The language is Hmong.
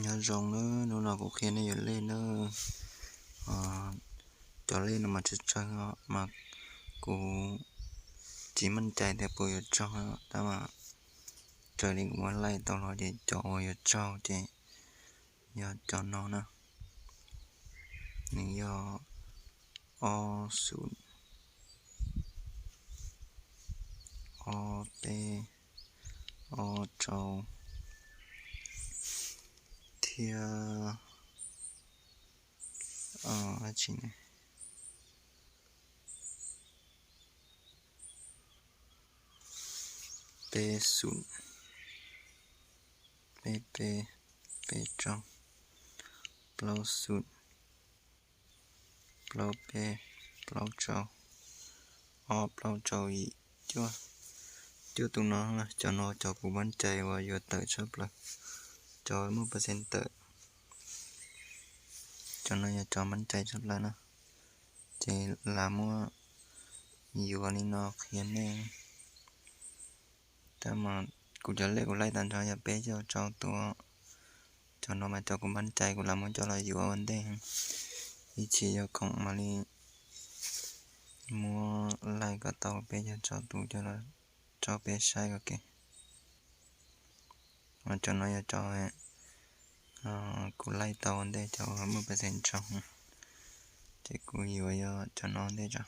Nyob zoo na, hnub no kuv qhia nej yuav lej na. Cov lej no mas tsawg tsawg os, mas kuv tsis meej cai tias puas yuav tsaug, tab mas raws li kuv muab laij tau los ces cov uas yuav tsaug ces yog cov no na. Nws yog ob xum, ob peb, ob rau, thiab dab tsi ne, peb xum, peb peb, peb rau, plaub xum, plaub peb, plaub rau, ob plaub rau yim, cuaj. Cuaj tus no, cov no cov kuv meej cai uas yuav tawm tshaj plaws, cov muaj percent tawm. Cov no yog cov meej cai tshaj plaws na. Ces lam muab yuav li no qhia nej. Tab mas kuv cov lej kuv laij tag nrho yog peb caug rau tus. Cov no mas cov kuv meej cai kuv lam muab coj los yuav ua ntej. Ib chim yog khoom mam li muab laij kom tau peb caug rau tus coj los rau peb saib ua ke. Cov no yog cov kuv laij tau ua ntej, cov muaj percent tsaug, ces kuv yuav yog cov no ua ntej tso.